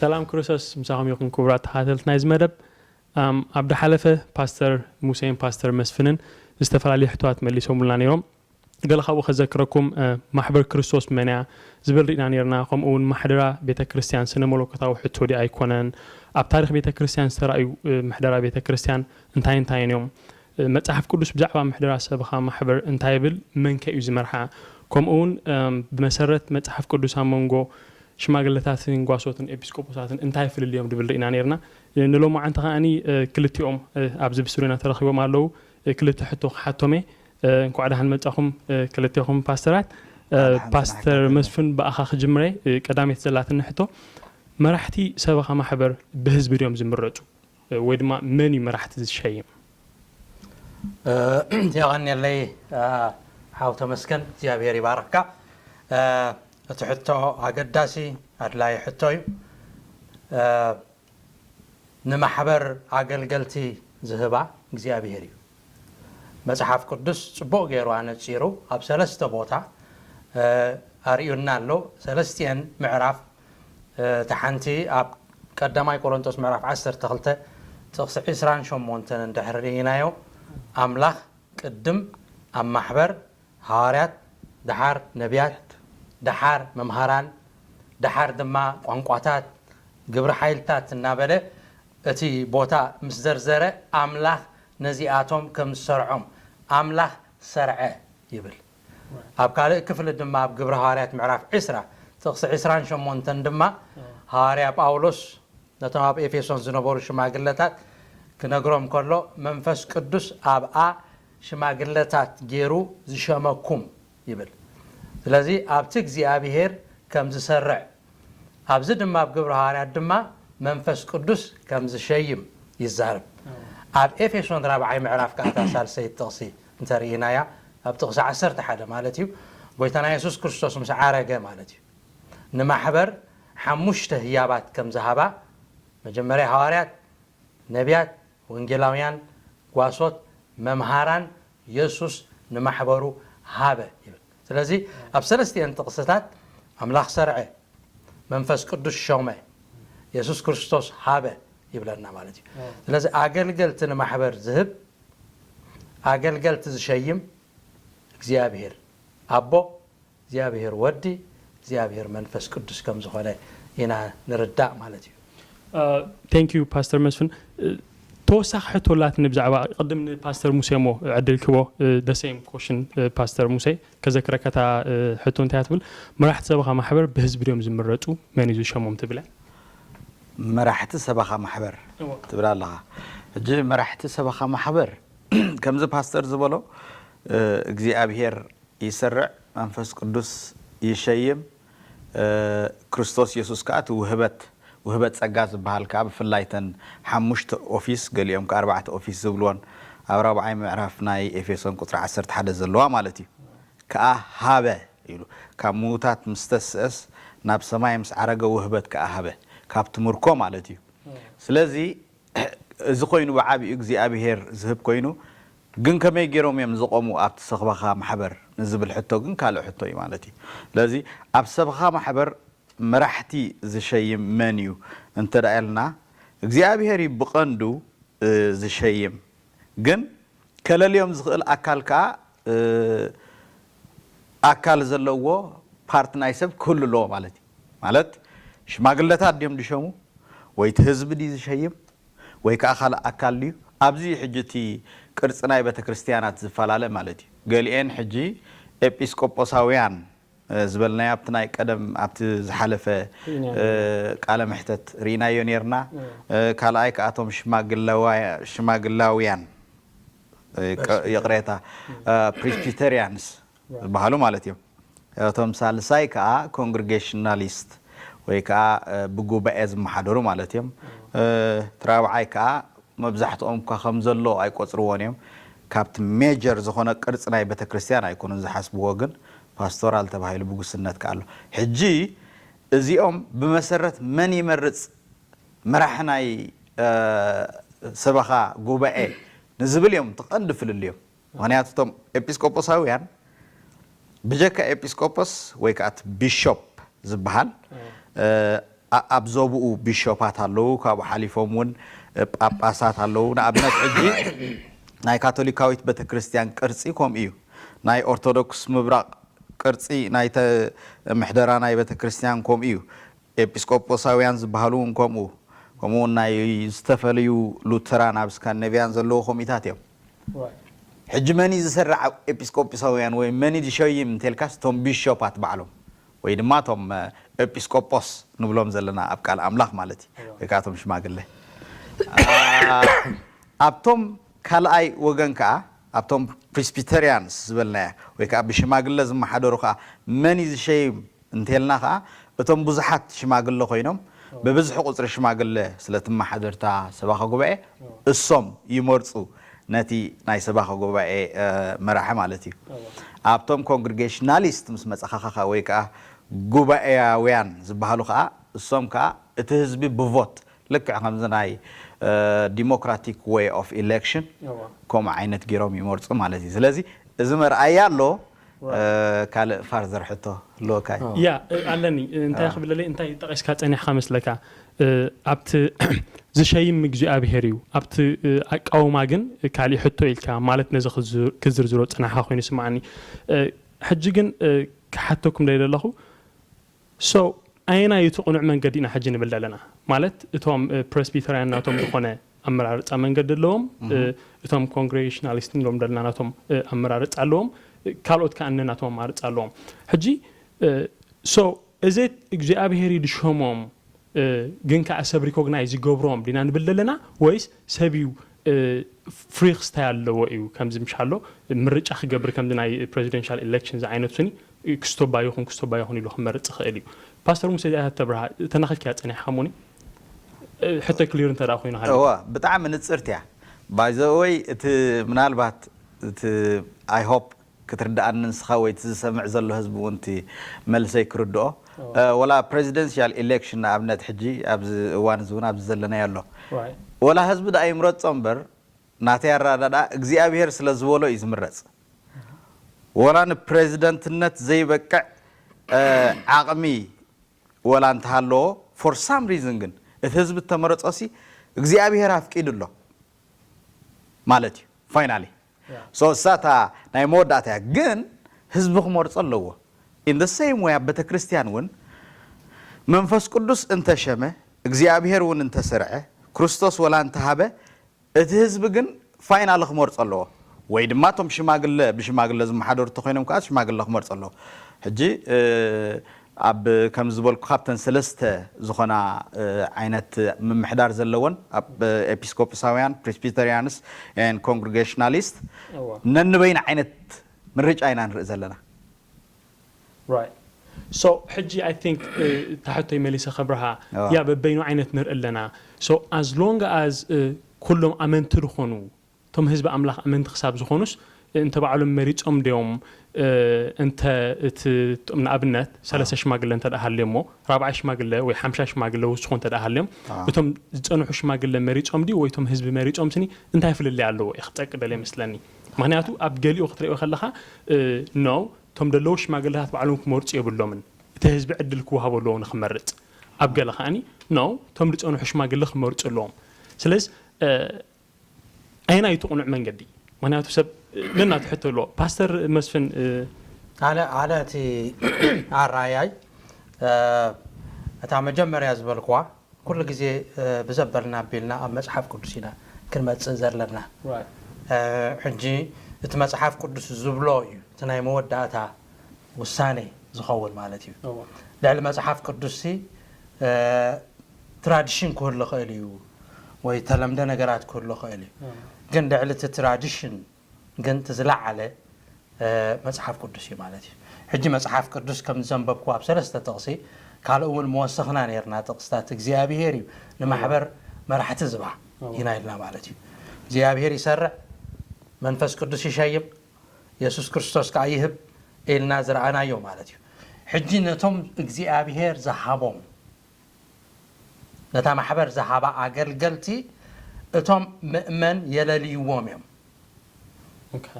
ሰላም ክርስቶስ ምሳኹም ይኹን ክቡራት ተኸታተልቲ ናይዚ መደብ። ኣም፣ ኣብ ዝሓለፈ ፓስተር ሙሴን ፓስተር መስፍንን ዝተፈላለዩ ሕቶታት መሊሶምልና ነይሮም። ገለ ካብኡ ከዘክረኩም፣ እ፣ ማሕበር ክርስቶስ መን እያ ዝብል ርኢና ነይርና። ከምኡ እውን ማሕደራ ቤተ ክርስቲያን ስነ መለኮታዊ ሕቶ ድዩ ኣይኮነን? ኣብ ታሪኽ ቤተ ክርስቲያን ዝተራእዩ፣ እ፣ ምሕደራ ቤተ ክርስቲያን እንታይ እንታይን እዮም? እ፣ መጽሓፍ ቅዱስ ብዛዕባ ምሕደራ ሰበኻ ማሕበር እንታይ ይብል? መን ከ እዩ ዝመርሓ? ከምኡ እውን፣ እም፣ ብመሰረት መጽሓፍ ቅዱስ ኣብ መንጎ ሽማግለታትን ጓሶትን ኤጲስቆጶሳትን እንታይ ፍልልዮም ድብል ርኢና ነይርና። እ፣ ንሎማዓንቲ ከኣኒ፣ እ፣ ክልቲኦም፣ እ፣ ኣብዚ ብስሩና ተረኺቦም ኣለዉ። እ፣ ክልተ ሕቶ ክሓቶም እየ። እ፣ እንኳዕ ደሓን መጻኹም፣ እ፣ ክልቴኹም ፓስተራት። እ፣ እንኳዕ ደሓን ፓስተር ጽናሕካ መስፍን ብኣኻ ክጅምረ፣ እ፣ ቀዳመይቲ ዘላትኒ ሕቶ፣ መራሕቲ ሰበኻ ማሕበር ብህዝቢ ድዮም ዝምረጹ? እ፣ ወይ ድማ መን እዩ መራሕቲ ዝሸይም? እ፣ የቐንየለይ፣ እ፣ ሓው ተመስገን፣ እግዚኣብሔር ይባርኽካ። እ፣ እቲ ሕቶ ኣገዳሲ ኣድላዪ ሕቶ እዩ። እ፣ ንማሕበር ኣገልገልቲ ዝህባ እግዚኣብሔር እዩ። መጽሓፍ ቅዱስ ጽቡቕ ገይሩ ኣነጺሩ ኣብ ሰለስተ ቦታ፣ እ፣ ኣርእዩና ኣሎ። ሰለስቲኤን ምዕራፍ፣ እ፣ እታ ሓንቲ ኣብ ቀዳማይ ቆሮንቶስ ምዕራፍ ዓሰርተ ክልተ ጥቕሲ ዕስራን ሸሞንተን እንድሕር ርኢናዮ፣ ኣምላኽ ቅድም ኣብ ማሕበር ሃዋርያት፣ ደሓር ነቢያት፣ ደሓር መምሃራን፣ ደሓር ድማ ቋንቋታት፣ ግብሪ ሓይልታት እናበለ እቲ ቦታ ምስ ዘርዘረ፣ ኣምላኽ ነዚኣቶም ከም ዝሰርዖም፣ ኣምላኽ ሰርዐ ይብል። ኣብ ካልእ ክፍሊ ድማ ኣብ ግብሪ ሃዋርያት ምዕራፍ ዕስራ ጥቕሲ ዕስራን ሸሞንተን ድማ ሃዋርያ ጳውሎስ ነቶም ኣብ ኤፌሶን ዝነበሩ ሽማግለታት ክነግሮም ከሎ፣ መንፈስ ቅዱስ ኣብኣ ሽማግለታት ገይሩ ዝሸመኩም ይብል። ስለዚ ኣብቲ እግዚኣብሔር ከም ዝሰርዕ፣ ኣብዚ ድማ ኣብ ግብሪ ሃዋርያት ድማ መንፈስ ቅዱስ ከም ዝሸይም ይዛረብ። ኣብ ኤፌሶን ራብዓይ ምዕራፍ ከኣ እታ ሳልሰይቲ ጥቕሲ እንተርኢናያ፣ ኣብ ጥቕሲ ዓሰርተ ሓደ ማለት እዩ፣ ጎይታና የሱስ ክርስቶስ ምስ ዓረገ ማለት እዩ፣ ንማሕበር ሓሙሽተ ህያባት ከም ዝሃባ፣ መጀመርያ ሃዋርያት፣ ነቢያት፣ ወንጌላውያን፣ ጓሶት፣ መምሃራን የሱስ ንማሕበሩ ሃበ ይብል። ስለዚ ኣብ ሰለስቲኤን ጥቕስታት ኣምላኽ ሰርዐ፣ መንፈስ ቅዱስ ሾመ፣ የሱስ ክርስቶስ ሃበ ይብለና ማለት እዩ። ስለዚ ኣገልገልቲ ንማሕበር ዝህብ፣ ኣገልገልቲ ዝሸይም እግዚኣብሔር ኣቦ፣ እግዚኣብሔር ወዲ፣ እግዚኣብሔር መንፈስ ቅዱስ ከም ዝኾነ ኢና ንርዳእ ማለት እዩ። ቴንክ ዩ ፓስተር መስፍን። እ፣ ተወሳኺ ሕቶ ኣላትኒ ብዛዕባ፣ ቅድም ንፓስተር ሙሴ እሞ ዕድል ክቦ፣ እ፣ the same question፣ እ፣ ፓስተር ሙሴ ከዘክረካ እታ፣ እ፣ ሕቶ እንታይ እያ ትብል? መራሕቲ ሰበኻ ማሕበር ብህዝቢ ድዮም ዝምረጹ? መን እዩ ዝሸሞም ትብል እያ? መራሕቲ ሰበኻ ማሕበር እወ። ትብል ኣለኻ። ሕጂ መራሕቲ ሰበኻ ማሕበር ከምዚ ፓስተር ዝበሎ፣ እ፣ እግዚኣብሔር ይሰርዕ፣ መንፈስ ቅዱስ ይሸይም። እ፣ ክርስቶስ የሱስ ከኣ እቲ ውህበት፣ ውህበት ጸጋ ዝበሃል ከኣ ብፍላይ እተን ሓሙሽተ ኦፊስ፣ ገሊኦም ከኣ ኣርባዕተ ኦፊስ ዝብልወን ኣብ ራብዓይ ምዕራፍ ናይ ኤፌሶን ቁጽሪ ዓሰርተ ሓደ ዘለዋ ማለት እዩ። ከኣ ሃበ ኢሉ፣ ካብ ምዉታት ምስ ተስእስ ናብ ሰማይ ምስ ዓረገ ውህበት ከኣ ሃበ፣ ካብቲ ምርኮ ማለት እዩ። ስለዚ እዚ ኮይኑ ብዓቢኡ እግዚኣብሄር ዝህብ ኮይኑ፣ ግን ከመይ ገይሮም እዮም ዝቖሙ ኣብቲ ሰኽባኻ ማሕበር ንዝብል ሕቶ ግን ካልእ ሕቶ እዩ ማለት እዩ። ስለዚ ኣብ ሰብኻ ማሕበር መራሕቲ ዝሸይም መን እዩ እንተ ደኣ ኢልና፣ እግዚኣብሄር እዩ ብቐንዱ፣ እ፣ ዝሸይም። ግን ከለልዮም ዝኽእል ኣካል ከኣ፣ እ፣ ኣካል ዘለዎ ፓርት ናይ ሰብ ክህሉ ኣለዎ ማለት እዩ። ማለት ሽማግለታት ድዮም ዝሸሙ? ወይ እቲ ህዝቢ ድዩ ዝሸይም? ወይ ከኣ ካልእ ኣካል ድዩ? ኣብዚ እዩ ሕጂ እቲ ቅርጺ ናይ ቤተ ክርስቲያናት ዝፈላለ ማለት እዩ። ገሊኤን ሕጂ ኤጲስቆጶሳውያን፣ እ፣ ዝበልናዮ ኣብቲ ናይ ቀደም፣ ኣብቲ ዝሓለፈ፣ ርኢናዮ። እ፣ ቃለ መሕተት ርኢናዮ ኔርና። እ። እ፣ ካልኣይ ከኣ እቶም ሽማግለዋ-፣ ሽማግላውያን፣ እ፣ ይቅ-፣ ፕሬስቢተር። ይቕሬታ፣ እ። እ፣ ፕሬስቢተሪያንስ ራይት። ዝበሃሉ ማለት እዮም። እቶም ሳልሳይ ከኣ ኮንግሪጌሽናሊስት ወይ ከኣ፣ እ፣ ብጉባኤ ዝመሓደሩ ማለት እዮም። እ። እ፣ እቲ ራብዓይ ከኣ መብዛሕትኦም እኳ ከም ዘሎ ኣይቆጽርዎን እዮም። ካብቲ ሜጀር ዝኾነ ቅርጺ ናይ ቤተ ክርስቲያን ኣይኮኑን ዝሓስብዎ፣ ግን ፓስቶራል ተባሂሉ ብጉስነት ከኣ ኣሎ። ሕጂ እዚኦም ብመሰረት መን ይመርጽ መራሒ ናይ፣ እ፣ ሰበኻ ጉባኤ ንዝብል እዮም እቲ ቀንዲ ፍልልዮም። ምኽንያቱ እቶም ኤጲስቆጶሳውያን ብጀካ ኤጲስቆጶስ ወይ ከኣ እቲ ቢሾፕ ዝበሃል፣ እ። እ፣ ኣ- ኣብ ዞብኡ ቢሾፓት ኣለዉ፣ ካብኡ ሓሊፎም እውን ጳጳሳት ኣለዉ። ንኣብነት ሕጂ ናይ ካቶሊካዊት ቤተክርስትያን ቅርጺ ከምኡ እዩ። ናይ ኦርቶዶክስ ምብራቕ ቅርጺ ናይተ ምሕደራ ናይ ቤተክርስትያን ከምኡ እዩ። ኤጲስቆጶሳውያን ዝበሃሉ እውን ከምኡ፣ ከምኡ እውን ናይ ዝተፈለዩ ሉተራን ኣብ ስካንዲኔቪያን ዘለዉ ከምኡታት እዮም። ሕጂ መን እዩ ዝሰርዕ ኣብ ኤጲስቆጶሳውያን ወይ መን እዩ ዝሸይም እንተልካስ እቶም ቢሾፓት ባዕሎም ወይ ድማ እቶም ኤጲስቆጶስ ንብሎም ዘለና ኣብ ቃል ኣምላኽ ማለት እዩ። ወይ ከዓ እቶም ሽማግለ ኣብቶም ካልኣይ ወገን ከዓ ኣብቶም ፕሪስቢተሪያንስ ዝበልናያ ወይ ከዓ ብሽማግለ ዝመሓደሩ ከዓ መን እዩ ዝሸይም እንተልና ከዓ እቶም ብዙሓት ሽማግለ ኮይኖም ብብዝሒ ቁፅሪ ሽማግለ ስለ ትመሓደርታ ሰባኻ ጉባኤ እሶም ይመርፁ ነቲ ናይ ሰባኻ ጉባኤ መራሒ ማለት እዩ። ኣብቶም ኮንግሪጌሽናሊስት ምስ መፀኻኻኻ ወይ ከዓ ጉባኤያውያን ዝበሃሉ ከዓ እሶም ከዓ እቲ ህዝቢ ብቮት ልክዕ ከምዚ ናይ ዲሞክራቲክ ወይ ኦፍ ኢሌክሽን ከምኡ ዓይነት ገይሮም ይመርፁ ማለት እዩ። ስለዚ እዚ መርኣያ ኣሎ። ካልእ ፋርዘር ሕቶ ኣለወካ? ያ ኣለኒ። እንታይ ክብለለይ እንታይ ጠቂስካ ፀኒሕካ መስለካ ኣብቲ ዝሸይም እግዚኣብሄር እዩ፣ ኣብቲ ኣቃውማ ግን ካሊእ ሕቶ ኢልካ ማለት ነዚ ክዝርዝሮ ፀናሕካ ኮይኑ ስምዓኒ። ሕጂ ግን ክሓተኩም ደይ ዘለኹ ሶ ኣየናይ እቲ ቅኑዕ መንገዲ ኢና ሕጂ ንብል ዘለና? ማለት እቶም ፕረስቢተርያን ናቶም ዝኾነ ኣመራርፃ መንገዲ ኣለዎም፣ እቶም ኮንግሬሽናሊስት ንብሎም ዘለና ናቶም ኣመራርፃ ኣለዎም፣ ካልኦት ከኣ ነናቶም ኣማርፃ ኣለዎም። ሕጂ ሶ እዚ እግዚኣብሄር እዩ ዝሸሞም ግን ከኣ ሰብ ሪኮግናይዝ ይገብሮም ዲና ንብል ዘለና ወይስ ሰብ እዩ ፍሪ ክስታይ ኣለዎ እዩ ከምዚ ምሽ ኣሎ ምርጫ ክገብር ከምዚ ናይ ፕሬዚደንሻል ኤሌክሽን ዝዓይነቱ ስኒ ክስቶባ ይኹን ክስቶባ ይኹን ኢሉ ክመርፅ ይኽእል እዩ። ፓስተር ሙሴ እዚኣ ተብርሃ ተነኽልኪያ ፀኒሕካ ሙኒ ሕቶ ክሊር እንተ ደኣ ኮይኑ ሃለ እዋ ብጣዕሚ ንፅርቲ እያ። ባይዘወይ እቲ ምናልባት እቲ ኣይ ሆፕ ክትርድኣኒ ንስኻ ወይ እቲ ዝሰምዕ ዘሎ ህዝቢ እውን እቲ መልሰይ ክርድኦ ወላ ፕሬዚደንሽያል ኢሌክሽን ንኣብነት ሕጂ ኣብዚ እዋን እዚ እውን ኣብዚ ዘለናዮ ኣሎ ወላ ህዝቢ ደኣ ይምረፆ እምበር ናተይ ኣረዳድኣ እግዚኣብሄር ስለ ዝበሎ እዩ ዝምረፅ። ወላ ንፕሬዚደንትነት ዘይበቅዕ ዓቕሚ ወላ እንተሃለዎ for some reason ግን እቲ ህዝቢ እተመረፆ ሲ እግዚኣብሄር ኣፍቂዱ ኣሎ ማለት እዩ። ፋይናሊ ሶ እሳታ ናይ መወዳእታ እያ ግን ህዝቢ ክመርፆ ኣለዎ። In the same way ኣብ ቤተክርስትያን እውን መንፈስ ቅዱስ እንተሸመ እግዚኣብሄር እውን እንተሰርዐ ክርስቶስ ወላ እንተሃበ እቲ ህዝቢ ግን ፋይናሊ ክመርፆ ኣለዎ ወይ ድማ እቶም ሽማግለ ብሽማግለ ዝመሓደሩ እንተኮይኖም ከዓ ሽማግለ ክመርፆ ኣለዎ። ሕጂ ኣብ ከም ዝበልኩ ካብተን ሰለስተ ዝኾና ዓይነት ምምሕዳር ዘለወን ኣብ ኤፒስኮፖሳውያን ፕሬስቢተሪያንስ ን ኮንግሪጌሽናሊስት ነንበይን ዓይነት ምርጫ ኢና ንርኢ ዘለና። ሶ ሕጂ ኣይ ቲንክ ታሕቶይ መሊሰ ከብርሃ ያ በበይኑ ዓይነት ንርኢ ኣለና። ሶ ኣዝ ሎንግ ኣዝ ኩሎም ኣመንቲ ዝኾኑ እቶም ህዝቢ ኣምላኽ ኣመንቲ ክሳብ ዝኾኑስ እንተ ባዕሎም መሪጾም ድዮም እንተ እቲ ንኣብነት ሰለስተ ሽማግለ እንተ ደኣ ሃልዮሞ ራብዓይ ሽማግለ ወይ ሓምሻይ ሽማግለ ወስኹ እንተ ደኣ ሃልዮም እቶም ዝጸንሑ ሽማግለ መሪጾም ድዩ ወይ እቶም ህዝቢ መሪጾም ስኒ እንታይ ፍልልይ ኣለዎ እየ ክጠቂ ደልየ መስለኒ። ምክንያቱ ኣብ ገሊኡ ክትሪኦ ከለኻ ኖ እቶም ደለዉ ሽማግለታት ባዕሎም ክመርጹ የብሎምን እቲ ህዝቢ ዕድል ክወሃቦ ኣለዎ ንክመርጽ ኣብ ገለ ከኣኒ ኖ እቶም ዝጸንሑ ሽማግለ ክመርጹ ኣለዎም። ስለዚ ኣየናይ እዩ እቲ ቅኑዕ መንገዲ? ምክንያቱ ሰብ ነናቱ ሕቶ ኣለዎ። ፓስተር መስፍን ኣነ ኣነ እቲ ኣራያይ እታ መጀመርያ ዝበልክዋ ኩሉ ግዜ ብዘበልና ኣቢልና ኣብ መፅሓፍ ቅዱስ ኢና ክንመፅእ ዘለና። ሕጂ እቲ መፅሓፍ ቅዱስ ዝብሎ እዩ እቲ ናይ መወዳእታ ውሳኔ ዝኸውን ማለት እዩ። ልዕሊ መፅሓፍ ቅዱስ ሲ ትራዲሽን ክህሉ ይኽእል እዩ ወይ ተለምደ ነገራት ክህሉ ይኽእል እዩ። ግን ልዕሊ እቲ ትራዲሽን ግን እቲ ዝለዓለ መፅሓፍ ቅዱስ እዩ ማለት እዩ። ሕጂ መፅሓፍ ቅዱስ ከም ዘንበብኩ ኣብ ሰለስተ ጥቕሲ ካልእ እውን መወሰኽና ነርና ጥቕስታት እግዚኣብሄር እዩ ንማሕበር መራሕቲ ዝባ ኢና ኢልና ማለት እዩ። እግዚኣብሄር ይሰርዕ፣ መንፈስ ቅዱስ ይሸይም፣ የሱስ ክርስቶስ ከዓ ይህብ ኢልና ዝረኣናዮ ማለት እዩ። ሕጂ ነቶም እግዚኣብሄር ዝሃቦም ነታ ማሕበር ዝሃባ ኣገልገልቲ እቶም ምእመን የለልይዎም እዮም።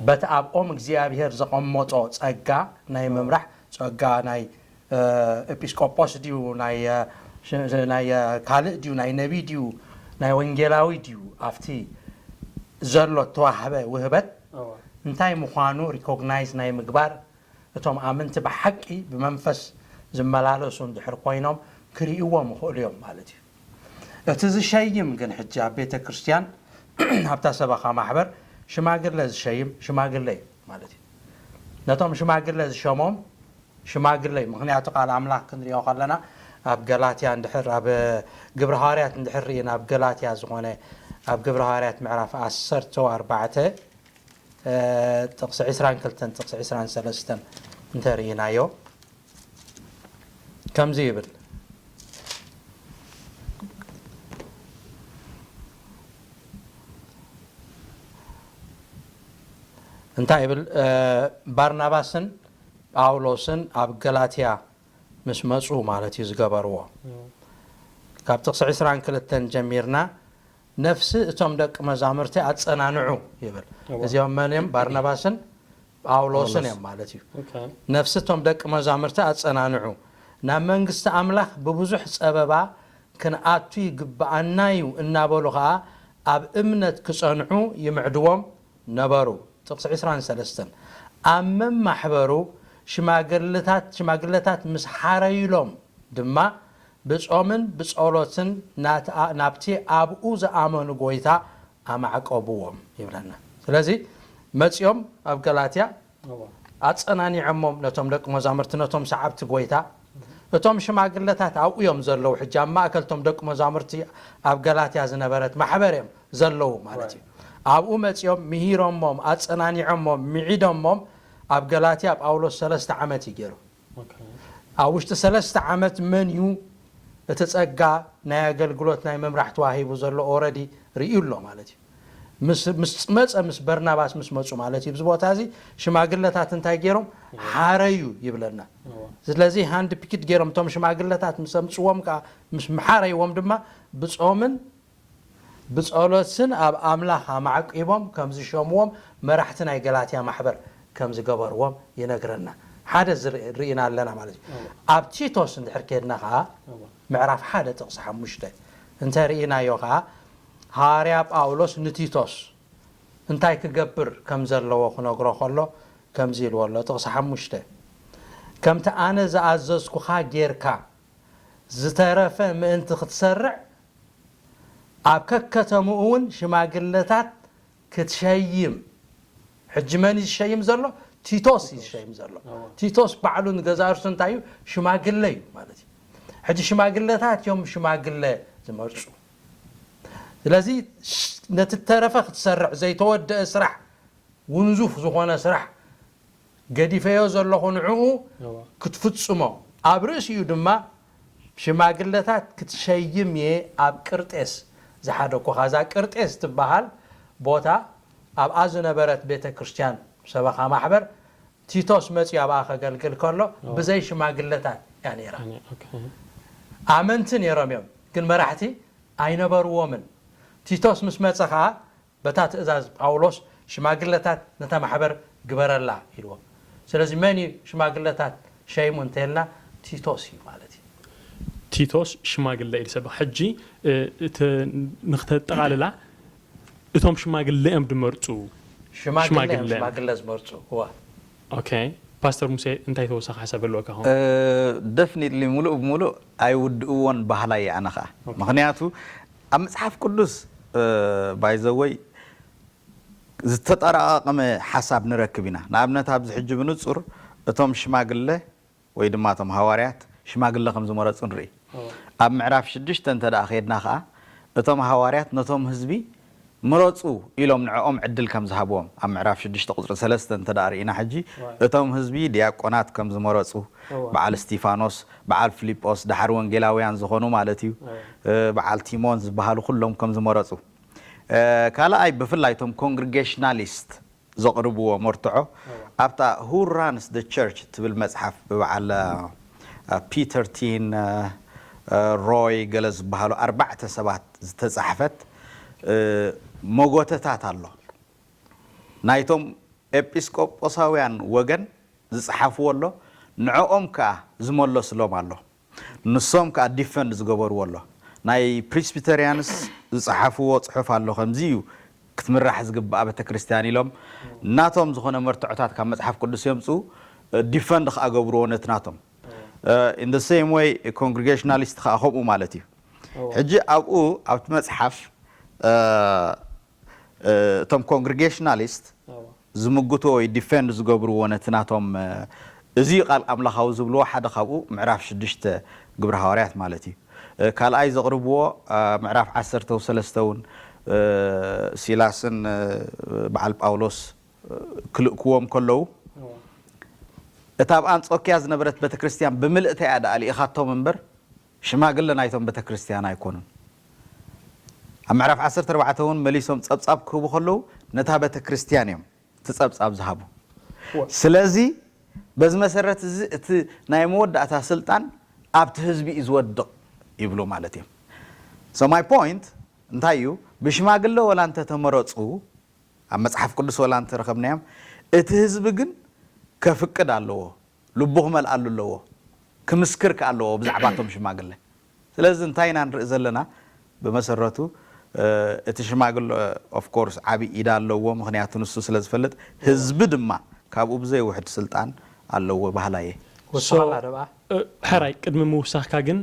በቲ ኣብኦም እግዚኣብሄር ዘቐመጦ ጸጋ ናይ ምምራሕ ጸጋ ናይ ኤጲስቆጶስ ድዩ ናይ ሽ- ናይ ካልእ ድዩ ናይ ነቢ ድዩ ናይ ወንጌላዊ ድዩ ኣብቲ ዘሎ ተዋህበ ውህበት እንታይ ምዃኑ ሪኮግናይዝ ናይ ምግባር እቶም ኣምንቲ ብሓቂ ብመንፈስ ዝመላለሱ እንድሕር ኮይኖም ክርእይዎም ይኽእሉ እዮም ማለት እዩ። እቲ ዝሸይም ግን ሕጂ ኣብ ቤተ ክርስቲያን ኣብታ ሰበኻ ማሕበር ሽማግለ ዝሸይም ሽማግለ እዩ ማለት እዩ። ነቶም ሽማግለ ዝሸሞም ሽማግለ እዩ። ምክንያቱ ቃል ኣምላኽ ክንሪኦ ከለና ኣብ ገላትያ እንድሕር ኣብ ግብረ ሃዋርያት እንድሕር ርኢና ኣብ ገላትያ ዝኾነ ኣብ ግብረ ሃዋርያት ምዕራፍ ዓሰርተ ኣርባዕተ ጥቕሲ ዕስራን ክልተን ጥቕሲ ዕስራን ሰለስተን እንተርኢናዮ ከምዚ ይብል። እንታይ ይብል? ባርናባስን ጳውሎስን ኣብ ገላትያ ምስ መፁ ማለት እዩ ዝገበርዎ። ካብ ጥቕሲ ዕስራን ክልተን ጀሚርና ነፍሲ እቶም ደቂ መዛሙርቲ ኣፀናንዑ ይብል። እዚኦም መን እዮም? ባርናባስን ጳውሎስን እዮም ማለት እዩ። ነፍሲ እቶም ደቂ መዛሙርቲ ኣፀናንዑ፣ ናብ መንግስቲ ኣምላኽ ብብዙሕ ፀበባ ክንኣቱ ይግብኣና እዩ እናበሉ ኸዓ ኣብ እምነት ክፀንዑ ይምዕድዎም ነበሩ። ጥቕሲ ዕስራን ሰለስተን ኣብ መማሕበሩ ሽማግለታት ሽማግለታት ምስ ሓረዩሎም ድማ ብጾምን ብጸሎትን ናብቲ ኣብኡ ዝኣመኑ ጐይታ ኣማዕቀብዎም ይብለና። ስለዚ መጺኦም ኣብ ገላትያ ኣጸናኒዖሞም ነቶም ደቂ መዛሙርቲ ነቶም ሰዓብቲ ጐይታ። እቶም ሽማግለታት ኣብኡ እዮም ዘለዉ። ሕጂ ኣብ ማእከል እቶም ደቂ መዛሙርቲ ኣብ ገላትያ ዝነበረት ማሕበር እዮም ዘለዉ ማለት እዩ። ኣብኡ መጺኦም ምሂሮሞም፣ ኣጸናኒዖሞም፣ ምዒዶሞም ኣብ ገላትያ ጳውሎስ ሰለስተ ዓመት እዩ ገይሩ። ኣብ ውሽጢ ሰለስተ ዓመት መን እዩ እቲ ጸጋ ናይ ኣገልግሎት ናይ ምምራሕ ተዋሂቡ ዘሎ ኦረዲ ርእዩ ኣሎ ማለት እዩ። ምስ ምስ መጸ ምስ በርናባስ ምስ መጹ ማለት እዩ። ኣብዚ ቦታ እዚ ሽማግለታት እንታይ ገይሮም ሓረዩ ይብለና። ስለዚ ሃንድ ፒክድ ገይሮም እቶም ሽማግለታት ምስ ኣምጽዎም ከዓ ምስ መሓረይዎም ድማ ብጾምን ብጸሎትን ኣብ ኣምላኽ ኣማዕቂቦም ከም ዝሸምዎም መራሕቲ ናይ ገላትያ ማሕበር ከም ዝገበርዎም ይነግረና። ሓደ እዚ ርኢና ኣለና ማለት እዩ። ኣብ ቲቶስ እንድሕር ከድና ከዓ ምዕራፍ ሓደ ጥቕሲ ሓሙሽተ እንተ ርኢናዮ ከዓ ሃዋርያ ጳውሎስ ንቲቶስ እንታይ ክገብር ከም ዘለዎ ክነግሮ ከሎ ከምዚ ኢልዎ ኣሎ። ጥቕሲ ሓሙሽተ ከምቲ ኣነ ዝኣዘዝኩኻ ጌርካ ዝተረፈ ምእንቲ ክትሰርዕ ኣብ ከከተምኡ እውን ሽማግለታት ክትሸይም። ሕጂ መን እዩ ዝሸይም ዘሎ? ቲቶስ እዩ ዝሸይም ዘሎ። ቲቶስ ባዕሉ ንገዛ እርሱ እንታይ እዩ? ሽማግለ እዩ ማለት እዩ። ሕጂ ሽማግለታት እዮም ሽማግለ ዝመርፁ። ስለዚ ነቲ ተረፈ ክትሰርዕ ዘይተወደአ ስራሕ ውንዙፍ ዝኾነ ስራሕ ገዲፈዮ ዘለኹ ንዕኡ ክትፍጽሞ ኣብ ርእሲኡ ድማ ሽማግለታት ክትሸይም እየ ኣብ ቅርጤስ ዝሓደኩኻ። እዛ ቅርጤስ ትበሃል ቦታ ኣብኣ ዝነበረት ቤተ ክርስቲያን ሰበኻ ማሕበር ቲቶስ መፅዩ ኣብኣ ከገልግል ከሎ ብዘይ ሽማግለታት እያ ነይራ። ኣመንቲ ነይሮም እዮም ግን መራሕቲ ኣይነበርዎምን። ቲቶስ ምስ መፀ ከዓ በታ ትእዛዝ ጳውሎስ ሽማግለታት ነታ ማሕበር ግበረላ ኢልዎም። ስለዚ መን እዩ ሽማግለታት ሸይሙ እንተልና ቲቶስ እዩ ማለት እዩ። ቲቶስ ሽማግለ እዩ ዝሰብኽ። ሕጂ ንክተጠቓልላ እቶም ሽማግለ እዮም ድመርፁ። ሽማግለ እዮም ሽማግለ ዝመርፁ። እዋ ኦኬ ፓስተር ሙሴ እንታይ ተወሳኺ ሓሳብ ኣለወካ? ኸ ደፍኒትሊ ሙሉእ ብሙሉእ ኣይውድእዎን ባህላ እየ ኣነ ኸዓ ምክንያቱ ኣብ መፅሓፍ ቅዱስ ባይዘወይ ዝተጠራቐቐመ ሓሳብ ንረክብ ኢና። ንኣብነት ኣብዚ ሕጂ ብንጹር እቶም ሽማግለ ወይ ድማ እቶም ሃዋርያት ሽማግለ ከም ዝመረጹ ንርኢ። ኣብ ምዕራፍ ሽዱሽተ እንተ ደኣ ኸድና ኸኣ እቶም ሃዋርያት ነቶም ህዝቢ ምረጹ ኢሎም ንዕኦም ዕድል ከም ዝሃብዎም ኣብ ምዕራፍ ሽዱሽተ ቁጽሪ ሰለስተ እንተ ደኣ ርኢና ሕጂ እቶም ህዝቢ ዲያቆናት ከም ዝመረጹ በዓል እስቲፋኖስ፣ በዓል ፊልጶስ፣ ደሓር ወንጌላውያን ዝኾኑ ማለት እዩ፣ በዓል ቲሞን ዝበሃሉ ኩሎም ከም ዝመረጹ ካልኣይ ብፍላይ እቶም ኮንግሪጌሽናሊስት ዘቕርብዎ መርትዖ ኣብታ Who Runs the Church ትብል መጽሓፍ ብበዓል ፒተር ቲን ሮይ ገለ ዝበሃሉ ኣርባዕተ ሰባት ዝተጻሕፈት መጎተታት ኣሎ። ናይቶም ኤጲስቆጶሳውያን ወገን ዝጸሓፍዎ ኣሎ፣ ንዕኦም ከኣ ዝመለስሎም ኣሎ። ንሶም ከዓ ዲፈንድ ዝገበርዎ ኣሎ። ናይ ፕሪስቢተሪያንስ ዝፀሓፍዎ ፅሑፍ ኣሎ፣ ከምዚ እዩ ክትምራሕ ዝግባኣ ቤተክርስትያን ኢሎም ናቶም ዝኾነ መርትዖታት ካብ መፅሓፍ ቅዱስ የምፅኡ፣ ዲፈንድ ከዓ ገብርዎ ነቲ ናቶም። In the same way ኮንግሪጌሽናሊስት ከዓ ከምኡ ማለት እዩ። ሕጂ ኣብኡ ኣብቲ መፅሓፍ እቶም ኮንግሪጌሽናሊስት ዝምግቱ ወይ ዲፌንድ ዝገብርዎ ነቲ ናቶም እዚ ቃል ኣምላኻዊ ዝብልዎ ሓደ ካብኡ ምዕራፍ ሽዱሽተ ግብሪ ሃዋርያት ማለት እዩ። ካልኣይ ዘቕርብዎ ምዕራፍ ዓሰርተ ሰለስተ እውን ሲላስን በዓል ጳውሎስ ክልእክዎም ከለዉ እታ ኣብ ኣንጾኪያ ዝነበረት ቤተክርስትያን ብምልእታ እያ ደኣ ልኢኻቶም እምበር ሽማግለ ናይቶም ቤተክርስትያን ኣይኮኑን። ኣብ ምዕራፍ ዓሰርተ ኣርባዕተ እውን መሊሶም ጸብጻብ ክህቡ ከለዉ ነታ ቤተክርስትያን እዮም እቲ ጸብጻብ ዝሃቡ። ስለዚ በዚ መሰረት እዚ እቲ ናይ መወዳእታ ስልጣን ኣብቲ ህዝቢ እዩ ዝወድቕ ይብሉ ማለት እዮም። So my point እንታይ እዩ? ብሽማግለ ወላ እንተተመረጹ ኣብ መጽሓፍ ቅዱስ ወላ እንተረኸብናዮም እቲ ህዝቢ ግን ከፍቅድ ኣለዎ፣ ልቡ ክመልኣሉ ኣለዎ፣ ክምስክር ከ ኣለዎ ብዛዕባቶም ሽማግለ። ስለዚ እንታይ ኢና ንርኢ ዘለና? ብመሰረቱ እቲ ሽማግለ ኦፍ ኮርስ ዓቢ ኢድ ኣለዎ፣ ምክንያቱ ንሱ ስለ ዝፈልጥ ህዝቢ ድማ ካብኡ ብዘይ ውሕድ ስልጣን ኣለዎ ባህላየ። ወስኻላ ደብኣ ሕራይ ቅድሚ ምውሳኽካ ግን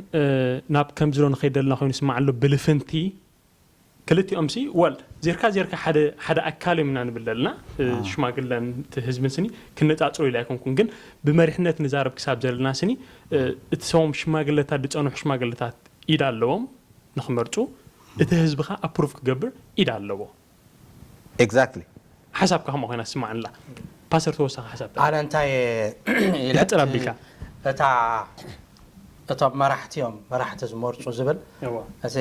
ናብ ከምዚ ዶ ንኸይድ ደለና ኮይኑ ስማዕ ኣሎ ብልፍንቲ ክልቲኦም ሲ ወል ዜርካ ዜርካ ሓደ ሓደ ኣካል እዮም ኢና ንብል ዘለና ሽማግለን እቲ ህዝብን ስኒ ክነጻጽሮ ኢላ ኣይኮንኩን ግን ብመሪሕነት ንዛረብ ክሳብ ዘለና ስኒ እቲ ሰዎም ሽማግለታት ዝጸንሑ ሽማግለታት ኢድ ኣለዎም ንክመርጹ እቲ ህዝቢ ኸ ኣፕሩቭ ክገብር ኢድ ኣለዎ exactly ሓሳብካ ከምኡ ኮይና ስማዕንላ ፓስተር ተወሳኺ ሓሳብ ኣነ እንታይ ይሕፅር ኣቢልካ እታ እቶም መራሕቲ እዮም መራሕቲ ዝመርፁ ዝብል እዚ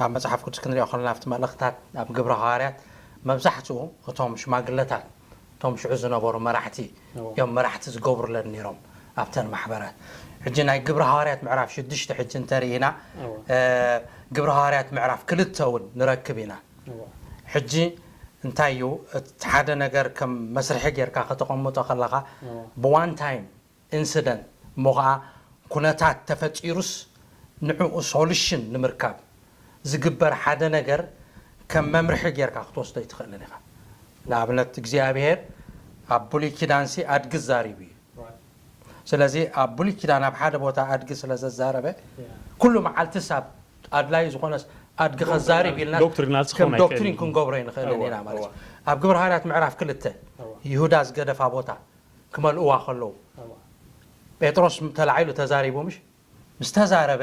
ኣብ መፅሓፍ ቅዱስ ክንሪኦ ከለና ኣብቲ መልእክታት ኣብ ግብረ ሃዋርያት መብዛሕትኡ እቶም ሽማግለታት እቶም ሽዑ ዝነበሩ መራሕቲ እዮም መራሕቲ ዝገብሩለን ነይሮም ኣብተን ማሕበራት ሕጂ ናይ ግብረ ሃዋርያት ምዕራፍ ሽዱሽተ ሕጂ እንተርኢና ግብረ ሃዋርያት ምዕራፍ ክልተ እውን ንረክብ ኢና ሕጂ እንታይ እዩ እቲ ሓደ ነገር ከም መስርሒ ጌርካ ከተቐምጦ ከለኻ ብዋን ታይም ኢንስደንት እሞ ከዓ ኩነታት ተፈጢሩስ ንዕኡ ሶሉሽን ንምርካብ ዝግበር ሓደ ነገር ከም መምርሒ ጌርካ ክትወስዶ ኣይትኽእልን ኢኻ ንኣብነት እግዚኣብሔር ኣብ ብሉይ ኪዳንሲ ኣድጊ ዛሪቡ እዩ ስለዚ ኣብ ብሉይ ኪዳን ኣብ ሓደ ቦታ ኣድጊ ስለ ዘዛረበ ኩሉ መዓልትስ ኣብ ኣድላይ ዝኾነስ ኣድጊ ከዛሪብ ኢልናስ ከም ዶክትሪን ክንገብሮ ይንኽእልን ኢና ማለት እዩ ኣብ ግብረ ሃዋርያት ምዕራፍ ክልተ ይሁዳ ዝገደፋ ቦታ ክመልእዋ ከለዉ ጴጥሮስ ተላዒሉ ተዛሪቡ ምሽ ምስ ተዛረበ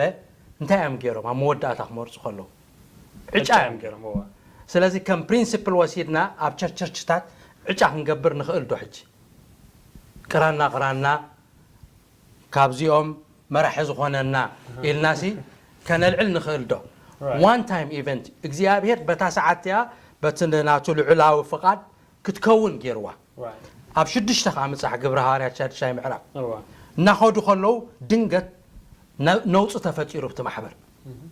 እንታይ እዮም ገይሮም ኣብ መወዳእታ ክመርፁ ከለዉ ዕጫ እዮም ገይሮም ስለዚ ከም ፕሪንስፕል ወሲድና ኣብ ቸርቸርችታት ዕጫ ክንገብር ንኽእል ዶ ሕጂ ቅራና ቅራና ካብዚኦም መራሒ ዝኾነና ኢልናሲ ከነልዕል ንኽእል ዶ ዋን ታይም ኢቨንት እግዚኣብሔር በታ ሰዓት እያ በቲ ናቱ ልዑላዊ ፍቓድ ክትከውን ገይርዋ ኣብ ሽዱሽተ ከዓ ምፃሕ ግብረ ሃዋርያት ሻድሻይ ምዕራፍ እናኸዱ ከለዉ ድንገት ነውፂ ተፈጢሩ ብቲ ማሕበር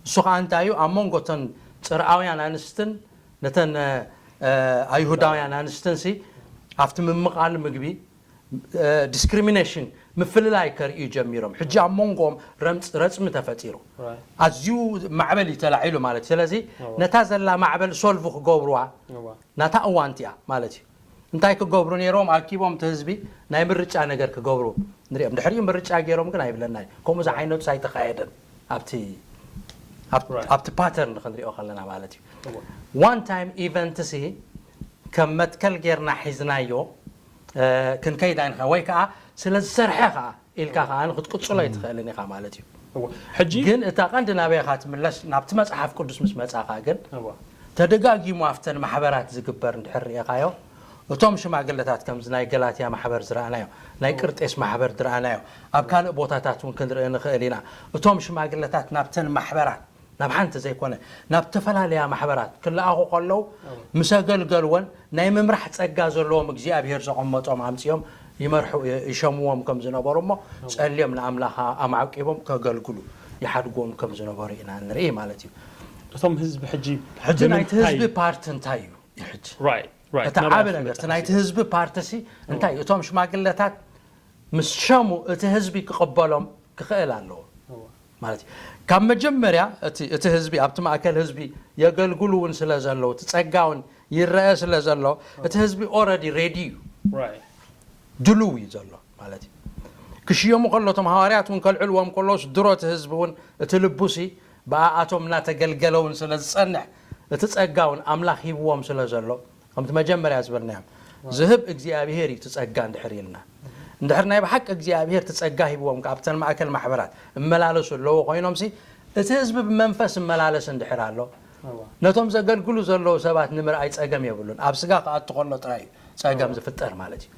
እሱ ከዓ እንታይ እዩ ኣብ መንጎ ተን ፅርኣውያን ኣንስትን ነተን ኣይሁዳውያን ኣንስትን ሲ ኣብቲ ምምቓል ምግቢ ዲስክሪሚኔሽን ምፍልላይ ከርእዩ ጀሚሮም ሕጂ ኣብ መንጎም ረፅሚ ተፈጢሩ ኣዝዩ ማዕበል እዩ ተላዒሉ ማለት እዩ ስለዚ ነታ ዘላ ማዕበል ሶልቭ ክገብርዋ ናታ እዋንቲ እያ ማለት እዩ እንታይ ክገብሩ ነይሮም ኣኪቦም እቲ ህዝቢ ናይ ምርጫ ነገር ክገብሩ ንሪኦም ድሕሪኡ ምርጫ ገይሮም ግን ኣይብለና እዩ ከምኡ ዝዓይነቱ ኣይተኻየደን ኣብቲ ኣብቲ ፓተርን ክንሪኦ ከለና ማለት እዩ ዋን ታይም ኢቨንት ሲ ከም መትከል ጌርና ሒዝናዮ ክንከይድ ኣይንኸ ወይ ከዓ ስለ ዝሰርሐ ከዓ ኢልካ ከዓ ክትቅፅሎ ኣይትኽእልን ኢኻ ማለት እዩ ሕጂ ግን እታ ቀንዲ ናበይኻ ትምለስ ናብቲ መፅሓፍ ቅዱስ ምስ መፃኻ ግን ተደጋጊሙ ኣብተን ማሕበራት ዝግበር እንድሕር ርኢኻዮ እቶም ሽማግለታት ከምዚ ናይ ገላትያ ማሕበር ዝረኣናዮ ናይ ቅርጤስ ማሕበር ዝረኣናዮ ኣብ ካልእ ቦታታት እውን ክንርኢ ንኽእል ኢና እቶም ሽማግለታት ናብተን ማሕበራት ናብ ሓንቲ ዘይኮነ ናብ ዝተፈላለያ ማሕበራት ክለኣኹ ከለዉ ምስ ኣገልገልወን ናይ ምምራሕ ጸጋ ዘለዎም እግዚኣብሔር ዘቐመጦም ኣምጺኦም ይመርሑ ይሸምዎም ከም ዝነበሩ እሞ ጸልዮም ንኣምላኽ ኣማዕቂቦም ከገልግሉ ይሓድግዎም ከም ዝነበሩ ኢና ንርኢ ማለት እዩ። እቶም ህዝቢ ሕጂ ሕጂ ናይቲ ህዝቢ ፓርቲ እንታይ እዩ? ሕጂ እቲ ዓቢ ነገር ናይቲ ህዝቢ ፓርቲሲ እንታይ እዩ? እቶም ሽማግለታት ምስ ሸሙ እቲ ህዝቢ ክቕበሎም ክኽእል ኣለዎ። ማለት እዩ። ካብ መጀመርያ እቲ እቲ ህዝቢ ኣብቲ ማእከል ህዝቢ የገልግሉ እውን ስለ ዘለዉ፣ እቲ ጸጋ እውን ይረአ ስለ ዘሎ፣ እቲ ህዝቢ already ready እዩ፣ ድሉው እዩ ዘሎ ማለት እዩ። ክሽየሙ ከሎ እቶም ሃዋርያት እውን ከልዕልዎም ከለውስ ድሮ እቲ ህዝቢ እውን እቲ ልቡሲ ብኣኣቶም እናተገልገለ እውን ስለ ዝጸንሕ እቲ ጸጋ እውን ኣምላኽ ሂብዎም ስለ ዘሎ ከምቲ መጀመርያ ዝበልናዮም ዝህብ እግዚኣብሔር እዩ እቲ ጸጋ እንድሕር ኢልና እንድሕር ናይ ብሓቂ እግዚኣብሔር እቲ ጸጋ ሂብዎም ኣብተን ማእከል ማሕበራት እመላለሱ ኣለዎ ኮይኖም ሲ እቲ ህዝቢ ብመንፈስ እመላለስ እንድሕር ኣሎ ነቶም ዘገልግሉ ዘለዉ ሰባት ንምርኣይ ጸገም የብሉን። ኣብ ስጋ ክኣቱ ከሎ ጥራይ እዩ ጸገም ዝፍጠር ማለት እዩ።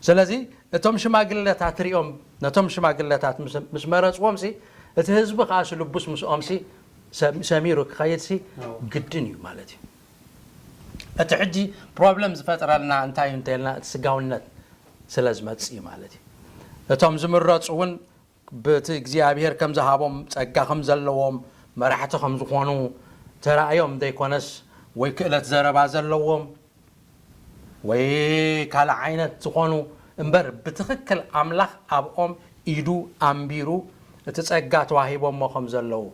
ስለዚ እቶም ሽማግለታት ሪኦም ነቶም ሽማግለታት ምስ- ምስ መረጽዎም ሲ እቲ ህዝቢ ከኣ ሲ ልቡስ ምስኦም ሲ ሰም- ሰሚሩ ክኸይድ ሲ ግድን እዩ ማለት እዩ። እቲ ሕጂ ፕሮብለም ዝፈጥረልና እንታይ እዩ እንተልና እቲ ስጋውነት ስለ ዝመጽእ እዩ ማለት እዩ። እቶም ዝምረጹ እውን በቲ እግዚኣብሔር ከም ዝሃቦም ጸጋ ከም ዘለዎም መራሕቲ ከም ዝኾኑ ተራእዮም ዘይኮነስ ወይ ክእለት ዘረባ ዘለዎም ወይ ካልእ ዓይነት ዝኾኑ እምበር ብትኽክል ኣምላኽ ኣብኦም ኢዱ ኣንቢሩ እቲ ጸጋ ተዋሂቦሞ ከም ዘለዉ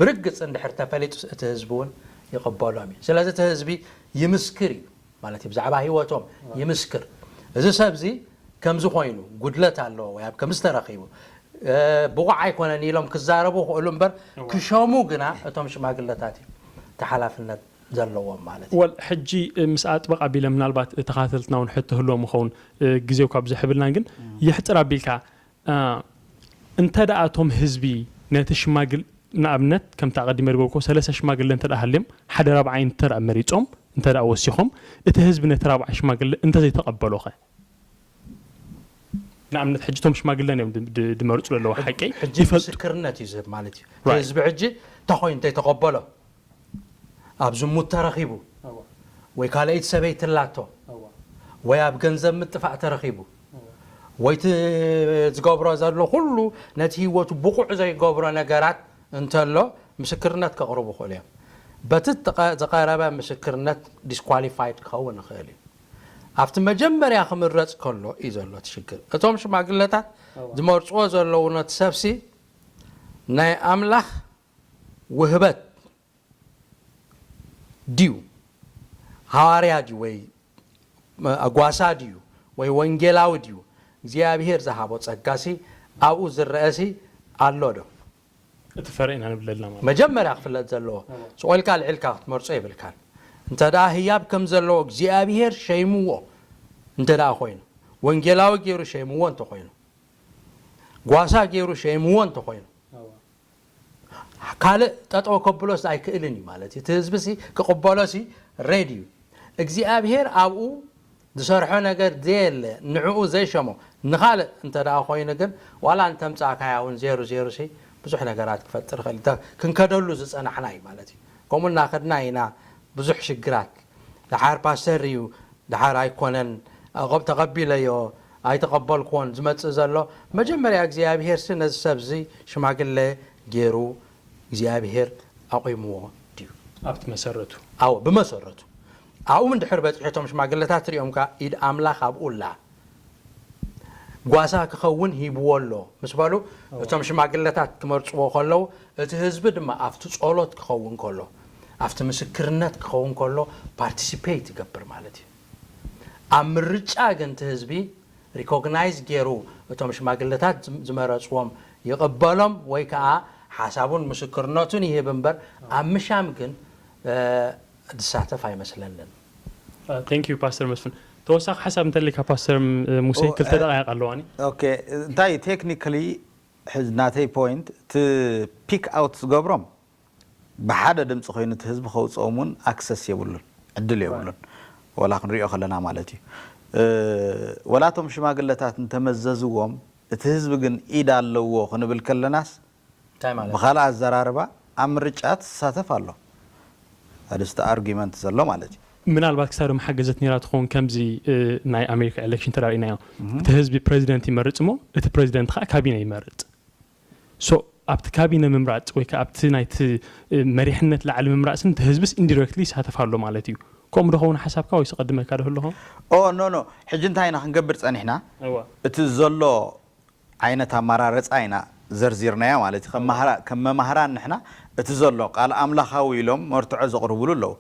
ብርግጽ እንድሕር ተፈሊጡ እቲ ህዝቢ እውን ይቕበሎም እዩ። ስለዚ እቲ ህዝቢ ይምስክር እዩ ማለት እዩ። ብዛዕባ ህይወቶም ይምስክር። እዚ ሰብ እዚ ከምዚ ኮይኑ ጉድለት ኣለዎ ወይ ኣብ ከምዚ ተረኺቡ ብቑዕ ኣይኮነን ኢሎም ክዛረቡ ክእሉ እምበር ክሸሙ ግና እቶም ሽማግለታት እዮም ተሓላፍነት ዘለዎም ማለት እዩ። ወል ሕጂ ምስ ኣጥበቕ ኣቢለ ምናልባት ተኻተልትና እውን ሕቶ ህልዎም ይኸውን ግዜው ካብ ዝሕብልና ግን ይሕፅር ኣቢልካ እንተ ደኣ እቶም ህዝቢ ነቲ ሽማግል ንኣብነት ከምቲ ኣቐዲመ ዝበልኩ ሰለስተ ሽማግለ እንተ ደኣ ሃልዮም ሓደ ራብዓይ እንተ ደኣ መሪጾም እንተ ደኣ ወሲኾም እቲ ህዝቢ ነቲ ራብዓይ ሽማግለ እንተ ዘይተቐበሎ ኸ ንኣብነት ሕጂ እቶም ሽማግለን እዮም ድመርፁ ዘለዉ ሓቂ ሕጂ ይፈልጡ ምስክርነት እዩ ዝህብ ማለት እዩ እቲ ህዝቢ ሕጂ እንታይ ኮይኑ እንተይተቐበሎ ኣብ ዝሙት ተረኺቡ ወይ ካልኣይቲ ሰበይቲ ኣላቶ ወይ ኣብ ገንዘብ ምጥፋእ ተረኺቡ ወይ እቲ ዝገብሮ ዘሎ ኩሉ ነቲ ህይወቱ ብቑዕ ዘይገብሮ ነገራት እንተሎ ምስክርነት ከቕርቡ ይኽእሉ እዮም። በቲ ዝቐረበ ምስክርነት disqualified ክኸውን ይኽእል እዩ። ኣብቲ መጀመርያ ክምረፅ ከሎ እዩ ዘሎ እቲ ሽግር። እቶም ሽማግለታት ዝመርፅዎ ዘለዉ ነቲ ሰብሲ ናይ ኣምላኽ ውህበት ድዩ? ሃዋርያ ድዩ ወይ ጓሳ ድዩ ወይ ወንጌላዊ ድዩ እግዚኣብሄር ዝሃቦ ጸጋሲ ኣብኡ ዝረኣሲ ኣሎ ዶ? እቲ ፈረ ኢና ንብለልና ማለት መጀመርያ ክፍለጥ ዘለዎ ስቕ ኢልካ ኣልዒልካ ክትመርጾ የብልካን። እንተ ደኣ ህያብ ከም ዘለዎ እግዚኣብሄር ሸይምዎ እንተ ደኣ ኮይኑ ወንጌላዊ ገይሩ ሸይምዎ እንተ ኮይኑ ጓሳ ገይሩ ሸይምዎ እንተ ኮይኑ ካልእ ጠጠው ከብሎስ ኣይክእልን እዩ ማለት እዩ። እቲ ህዝቢ ሲ ክቕበሎ ሲ ሬዲ እዩ። እግዚኣብሄር ኣብኡ ዝሰርሖ ነገር ዘየለ ንዕኡ ዘይሸሞ ንኻልእ እንተ ደኣ ኮይኑ ግን ዋላ እንተምጻእካያ እውን ዜሩ ዜሩ ሲ ብዙሕ ነገራት ክፈጥር ይኽእል እዩ። ክንከደሉ ዝጸናሕና እዩ ማለት እዩ። ከምኡ እናኸድና ኢና ብዙሕ ሽግራት ደሓር ፓስተር እዩ ደሓር ኣይኮነን ተቐቢለዮ ኣይተቐበልኩዎን ዝመጽእ ዘሎ መጀመርያ እግዚኣብሄር ሲ ነዚ ሰብ እዚ ሽማግለ ገይሩ እግዚኣብሄር ኣቑምዎ ድዩ ኣብቲ መሰረቱ ኣዎ ብመሰረቱ ኣብኡ እንድሕር በፂሑ እቶም ሽማግለታት ትሪኦም ከ ኢድ ኣምላኽ ኣብኡ ኣላ ጓሳ ክኸውን ሂብዎ ኣሎ ምስ በሉ እቶም ሽማግለታት ክመርፅዎ ከለዉ እቲ ህዝቢ ድማ ኣብቲ ጸሎት ክኸውን ከሎ ኣብቲ ምስክርነት ክኸውን ከሎ ፓርቲሲፔት ይገብር ማለት እዩ። ኣብ ምርጫ ግን እቲ ህዝቢ ሪኮግናይዝ ገይሩ እቶም ሽማግለታት ዝመረፅዎም ይቕበሎም ወይ ከዓ ሓሳቡን ምስክርነቱን ይህብ እምበር ኣብ ምሻም ግን ዝሳተፍ ኣይመስለንን። Thank you ፓስተር መስፍን። ተወሳኺ ሓሳብ እንተሊካ ፓስተር ሙሴ ክልተ ደቃይቅ ኣለዋኒ። ኦኬ እንታይ ቴክኒካሊ ናተይ ፖይንት እቲ ፒክ ኣውት ዝገብሮም ብሓደ ድምፂ ኮይኑ እቲ ህዝቢ ከውፅኦም እውን ኣክሰስ የብሉን ዕድል የብሉን ወላ ክንሪኦ ከለና ማለት እዩ ወላ እቶም ሽማግለታት እንተመዘዝዎም እቲ ህዝቢ ግን ኢድ ኣለዎ ክንብል ከለናስ ብካልእ ኣዘራርባ ኣብ ምርጫ ትሳተፍ ኣሎ ኣድስቲ ኣርጊመንት ዘሎ ማለት እዩ ምናልባት ክሳብ መሓገዘት ነራ ትኸውን ከምዚ ናይ ኣሜሪካ ኤሌክሽን ተራእናዮ እቲ ህዝቢ ፕሬዚደንት ይመርፅ እሞ እቲ ፕሬዚደንት ከዓ ካቢነ ይመርፅ ኣብቲ ካቢነ ምምራፅ ወይ ከዓ ኣብቲ ናይቲ መሪሕነት ላዕሊ ምምራፅን እቲ ህዝብስ ኢንዲረክትሊ ይሳተፍ ኣሎ ማለት እዩ። ከምኡ ዶ ኸውን ሓሳብካ ወይስ ቀድመካ ዶ ኣለኹ? ኦ ኖ ኖ ሕጂ እንታይ ኢና ክንገብር ፀኒሕና? እቲ ዘሎ ዓይነት ኣመራርፃ ኢና ዘርዚርናዮ ማለት እዩ። ከም መሃራ- ከም መማህራን ንሕና እቲ ዘሎ ቃል ኣምላኻዊ ኢሎም መርትዖ ዘቕርቡሉ ኣለዉ።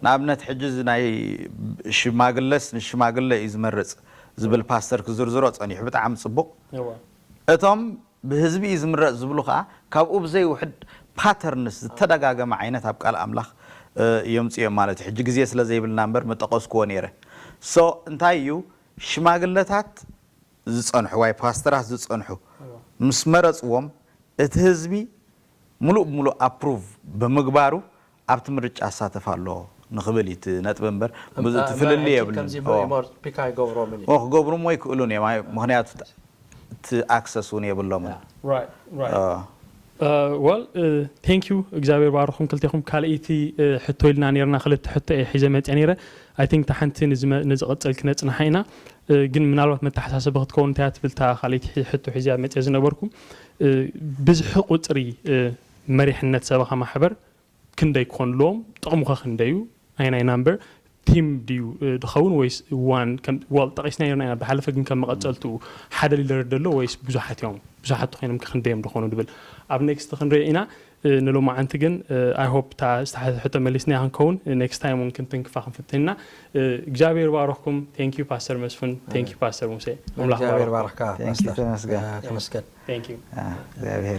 ንኣብነት ሕጂ እዚ ናይ ሽማግለስ ንሽማግለ እዩ ዝመርጽ ዝብል ፓስተር ክዝርዝሮ ጸኒሑ ብጣዕሚ ጽቡቕ። እቶም ብህዝቢ እዩ ዝምረጽ ዝብሉ ከኣ ካብኡ ብዘይውሕድ ፓተርንስ ዝተደጋገመ ዓይነት ኣብ ቃል ኣምላኽ የምጽኦም ማለት እዩ። ሕጂ ግዜ ስለ ዘይብልና እምበር ምጠቐስክዎ ነይረ። ሶ እንታይ እዩ ሽማግለታት ዝጸንሑ ወይ ፓስተራት ዝጸንሑ ምስ መረጽዎም እቲ ህዝቢ ሙሉእ ብሙሉእ ኣፕሩቭ ብምግባሩ ኣብቲ ምርጫ ኣሳተፍ ኣሎ ንኽብል እዩ እቲ ነጥቢ እምበር ብዙ እቲ ፍልልይ የብሉን። ክገብሮም ክገብርሞ ይክእሉን እዮም። ምክንያቱ እቲ ኣክሰስ እውን የብሎምን። ወል ቴንክ ዩ እግዚኣብሔር ባርኹም ክልቴኹም። ካልእይቲ ሕቶ ኢልና ነርና ክልተ ሕቶ እየ ሒዘ መፅአ ነይረ። ኣይ ቲንክ እታ ሓንቲ ንዝቐፅል ክነፅንሓ ኢና። ግን ምናልባት መተሓሳሰቢ ክትከውን እንታይ ትብል እታ ካልእይቲ ሕቶ ሒዘ መፅአ ዝነበርኩ ብዝሒ ቁፅሪ መሪሕነት ሰበኻ ማሕበር ክንደይ ክኾኑ ኣለዎም? ጥቕሙ ኸ ክንደይ እዩ? ኣየናይ ናምበር ቲም ድዩ ድኸውን ወይስ ዋን? ዋል ጠቒስና ነርና ኢና ብሓለፈ ግን ከም መቐፀልትኡ ሓደ ሊደር ደሎ ወይስ ብዙሓት እዮም? ብዙሓት ተኾይኖም ከ ክንደይ እዮም ድኾኑ ድብል ኣብ ኔክስት ክንሪኦ ኢና። ንሎማዓንቲ ግን ኣይ ሆፕ እታ ዝተሓተተ ሕቶ መሊስና ክንከውን ኔክስት ታይም እውን ክንትንክፋ ክንፍትን ኢና። እግዚኣብሔር ባረኽኩም። ቴንክ ዩ ፓስተር መስፍን፣ ቴንክ ዩ ፓስተር ሙሴ። ኣምላኽ እግዚኣብሔር ባረኽኩም። ባረካ Thank you ፓስተር። ተመስገን። ተመስገን። ቴንክ ዩ። አ፣ እግዚኣብሔር